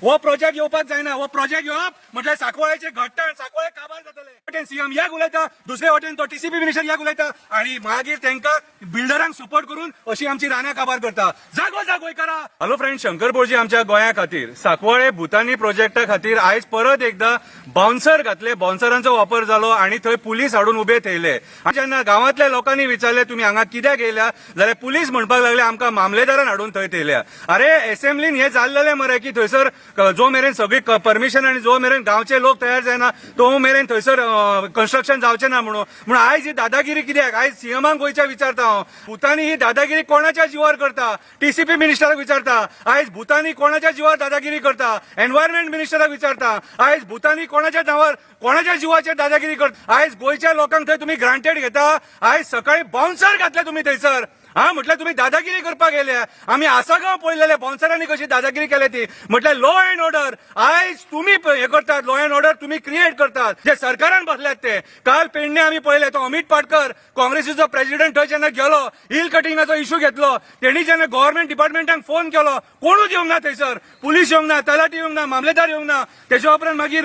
हो प्रोजेक्ट येवपाक जायना. हो प्रोजेक्ट येवप म्हटल्यार सांकवाळेचे घट्टण, सांकवाळे काबार जातले. वटेन सीएम याक उलयता, दुसरे वटेन तो टीसीपी मिनिस्टर याक उलयता आणि मागीर तांकां बिल्डरांक सपोर्ट करून अशी आमची रानां काबार करता. जागो जा गोंयकारा. हॅलो फ्रेंड, शंकर बोरजी आमच्या गोंया खातीर. सांकवाळे भुतानी प्रोजेक्टा खातीर आयज परत एकदा बाउन्सर घातले, बाउन्सरांचो वापर जालो आणि थंय पुलीस हाडून उबे थेयले. आणि जेन्ना गांवांतल्या लोकांनी विचारले, तुमी हांगा कित्याक येयल्या, जाल्यार पुलीस म्हणपाक लागले, आमकां मामलेदारान हाडून थंय थेयल्या. अरे, एसेंब्लीन हे जाल्लेले मरे की थंयसर जो मेरेन सगळी परमिशन आणि जो मेरेन गांवचे लोक तयार जायना, तो मेरेन थंयसर कन्स्ट्रक्शन जावचें ना म्हणून. म्हणून आयज ही दादागिरी कित्याक? आयज सीएमाक गोंयच्या विचारता हांव, भुतानी ही दादागिरी कोणाच्या जिवार करता? टीसीपी मिनिस्टराक विचारता, आयज भुतानी कोणाच्या जिवार दादागिरी करता? एन्व्हायरमेंट मिनिस्टराक विचारता, आयज भुतानी कोणाच्या नांवार, कोणाच्या जिवाचेर दादागिरी करता? आयज गोंयच्या लोकांक थंय तुमी ग्रांटेड घेता. आयज सकाळी बाउन्सर घातले तुमी थंयसर. हा, म्हटल्यार तुम्ही दादागिरी करपाक गेल्या. आमी आसागांव पळयलेले, बाउन्सरांनी कशी दादागिरी केल्या ती. म्हटल्यार लॉ अँड ऑर्डर आयज तुम्ही हे करतात, लॉ अँड ऑर्डर तुम्ही क्रिएट करतात, जे सरकारान बसल्यात ते. काल पेडणे आमी पळयले, तो अमित पाटकर, काँग्रेसीचो प्रेसिडेंट, थंय जेन्ना गेलो, हिल कटिंगाचो इशू घेतलो तेणी, जेन्ना गव्हर्नमेंट डिपार्टमेंटाक फोन केलो, कोणूच येवंक ना थंयसर. पुलीस येवंक ना, तलाठी येवंक ना, मामलेदार येवंक ना, तेच्या उपरांत मागीर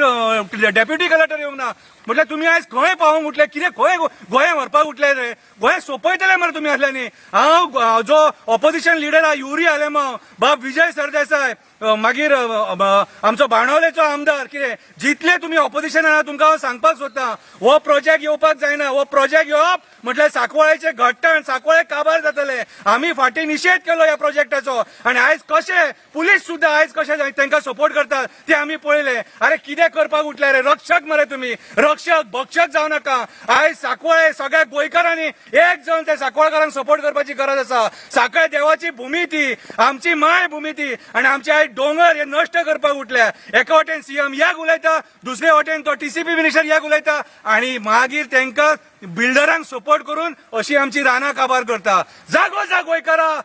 डेप्युटी कलेक्टर येवंक ना. म्हटल्यार तुमी आयज खंय पावोंक उठले? कितें, खंय गोंया व्हरपाक उठले रे? गोंय सोंपयतले मरे तुमी असल्यांनी. हांव जो ऑपोजिशन लिडर आहा, युरी आलेमाव, बाब विजय सरदेसाय, मागीर आमचो बाणावलेचो आमदार, कितें जितले तुमी ऑपोजिशन आहा, तुमकां हांव सांगपाक सोदता, हो प्रोजेक्ट येवपाक जायना. हो प्रोजेक्ट येवप म्हटल्यार सांकवाळेचे घट्टण, सांकवाळे काबार जातले. आमी फाटीं निशेध केलो ह्या प्रोजेक्टाचो आणि आयज कशे पुलीस सुद्दां आयज कशे तांकां सपोर्ट करतात ते आमी पळयले. अरे, कितें करपाक उठले रे? रक्षक मरे तुमी, रक्षक, भक्षक जावं नाका. आयज सांकवाळे सगळ्या गोंयकारांनी एक जावन त्या सांकवाळकारांक सपोर्ट करपाची गरज आसा. सांकवाळे देवाची भूमी ती, आमची माय भूमी ती आणि आमचे आयज दोंगर हे नश्ट करपाक उठल्या. एका वटेन सीएम याक उलयता, दुसरे वटेन तो टीसीपी मिनिस्टर याक उलयता आणि मागीर तांकां बिल्डरांक सपोर्ट करून अशी आमची रानां काबार करता. जागो जा गोंयकारा.